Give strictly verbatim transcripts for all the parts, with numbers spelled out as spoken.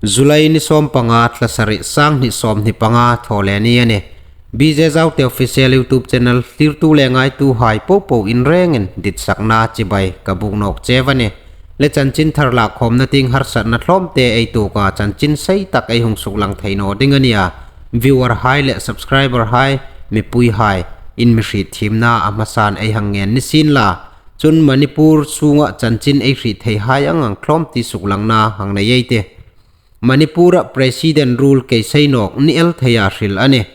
July ni sawmpanga, thla sari, sanghni sawmhni panga, Thawleni a nih. B J Zaute Official YouTube Channel thlirtu le ngaituhai popo in rengin ditsakna chibai ka buk nawk cheu a nih. Le chanchin thar lakkhawmna tieng harsatna tlawmte ei tuoka chanchin sei tak ei hung suklang thei naw ding a nih a. Viewer hai le subscriber hai, mipui hai, in mi hriet thiemna a hmasan ei hang ngen ni sien la. Chun Manipur sunga chanchin ei hriet thei hai ang ang tlawm ti suklangna hang nei ei tih. Manipura President Rule case ei nawk ni el theia hril a nih.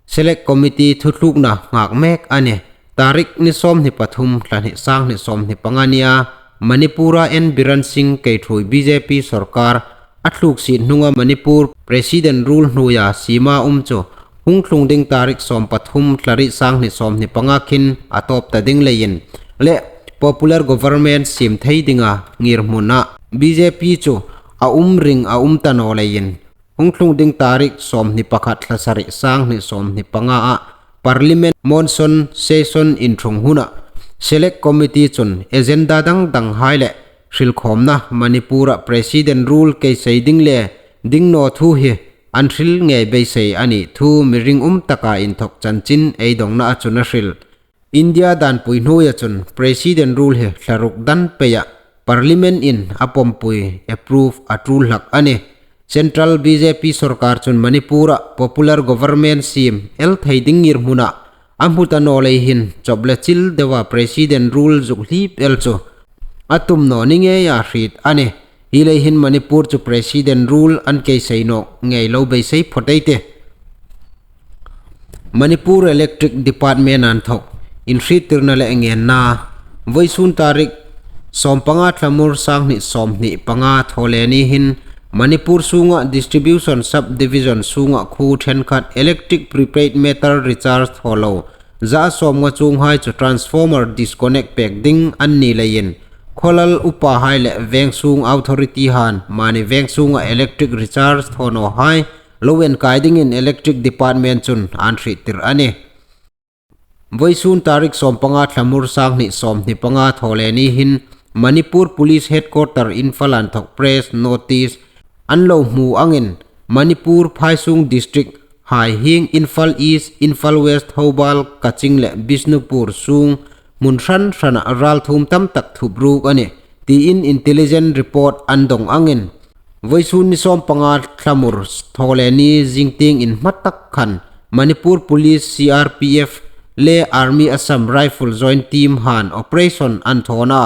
Select Committee thutlukna nghak mek a nih. Tarik ni sawmhni pathum, thla hni, sanghni sawmhni panga nia Manipura N Biren Singh keithuoi B J P sorkar a tluksiet hnunga Manipur President Rule hnuoia siema um chu hung tlung ding tarik sawmpathum, thla riet, sanghni sawmhni panga khin a tawp ta ding leiin le popular government siem thei dinga ngirhmuna B J P chu a um ring a um ta naw leiin hung tlung ding tarik sawmhni pakhat, thla sari, sanghni sawmhni panga a Parliament monsoon session inthung huna Select Committee chun agenda dang dang hai le hrilkhawmna Manipura President Rule case ei ding le ding naw thu hi an hril ngei beisei a nih thu mi ringum taka inthok chanchin ei dongna a chun a hril. India danpui hnuoia chun President Rule hi thla ruk dan peia Parliament in a pawmpui approve a tul hlak a nih. Central B J P sorkar chun Manipura popular government siem el thei ding ngirhmuna a hmu ta naw lei hin chawp le chil deua President Rule zuk hlip el chu a tum naw ni ngeia hriet a nih. Hi lei hin Manipur chu President Rule an case ei nawk ngei lo beisei phawt ei tih. Manipur Electric Department inthok inhriettirna le ngenna. Voisun tarik sawmpanga thlamur sanghni sawmhni panga Thawleni hin Manipur sunga distribution subdivision sunga khuo ṭhenkhat electric prepaid meter recharge thaw lo za sawmnga chuonghai chu transformer disconnect pek ding an ni leiin khawlal upahai le vengsung authority han mani vengsunga electric recharge thaw nawhai lo enkai dingin Electric Department chun an hriettir a nih. Voisun tarik sawmpanga thlamur sanghni sawmhni panga Thawleni hin Manipur Police Headquarter Imphal inthok press notice an lo hmu angin Manipur phaisung district hai hieng Imphal East, Imphal West, Thoubal, Kaching le Bishnupur sung hmun hran hrana ralthuom tam tak thup ruk a nih tiin intelligence report an dong angin voisun ni sawmpanga thlamur Thawleni zingtieng inhma tak khan Manipur Police, C R P F le Army Assam Rifle Joint Team han operation an thawn a,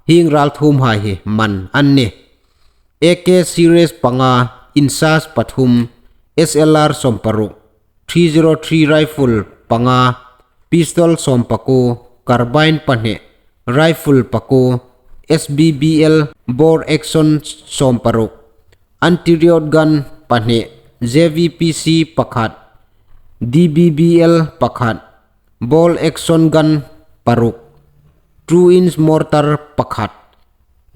hieng ralthuomhai hi man an nih. A K series panga, INSAS pathum, S L R sawmparuk, three zero three rifle panga, pistol sawmpakuo, carbine pahni, rifle pakuo, S B B L bolt action sawmparuk, anti-riot gun pahni, J V P C pakhat, D B B L pakhat, bolt action gun paruk, two inch mortar pakhat,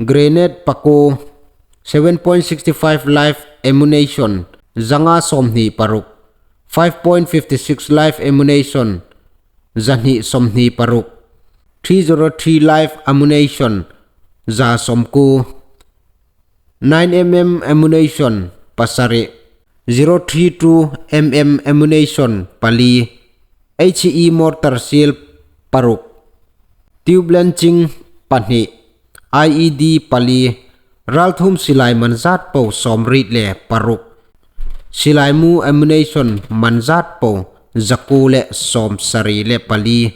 grenade pakuo, seven point six five live ammunition zanga sawmhni paruk, five point five six live ammunition zahni sawmhni paruk, three zero three live ammunition za sawmkuo, nine M M ammunition pasari, zero three two M M ammunition pali, H E mortar shell paruk, tube launching pahni, I E D pali, ralthuom silai manzat po sawmriet le paruk, silai mu ammunition manzat po zakuo le sawmsari le pali,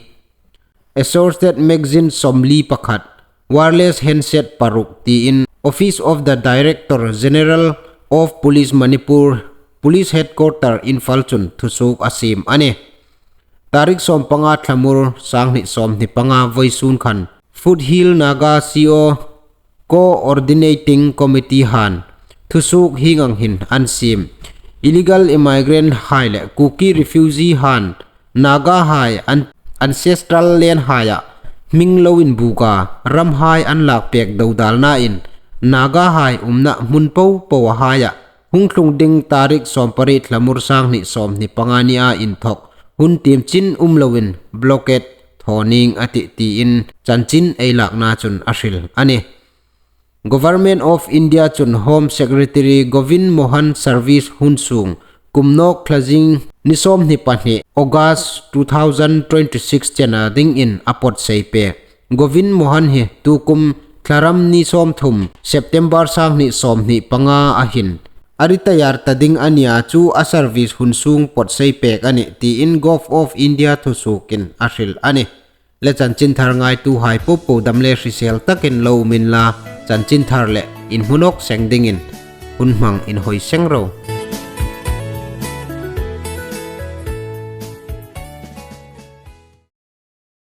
assorted magazine sawmli pakhat, wireless handset paruk tiin Office of the Director General of Police Manipur, Police Headquarter Imphal chun thusuok a siem a nih. Tarik sawmpanga thlamur sanghni sawmhni panga voisun khan Foothill Naga C O Coordinating Committee han thusuok hieng ang hin an siem. Illegal immigrant hai le Kuki refugee han Naga hai an ancestral land haia hming lo inbuka ramhai an lak pek dodalnain Naga hai umna hmun popoa haia hung tlung ding tarik sawmpariet thlamur sanghni sawmhni panga nia inthok hun tiem chin um loin blockade thaw ning a tih tiin chanchin ei lakna chun a hril a nih. Government of India chun Home Secretary Govind Mohan service hun sung kum nawk thla zing ni sawmhni pahni August two thousand twenty-six chena dingin a pawtsei pek. Govind Mohan hi tukum thlaram ni sawmthum September sanghni sawmhni panga a hin a retire ta ding a nia chu a service hun sung pawtsei pek a nih tiin Govt of India thusuokin a hril a nih. Le chanchinthar ngaituhai popo dam le hrisel takin lo um inla, chanchinthar le inhmu nawk seng dingin hun hmang inhawi seng ro.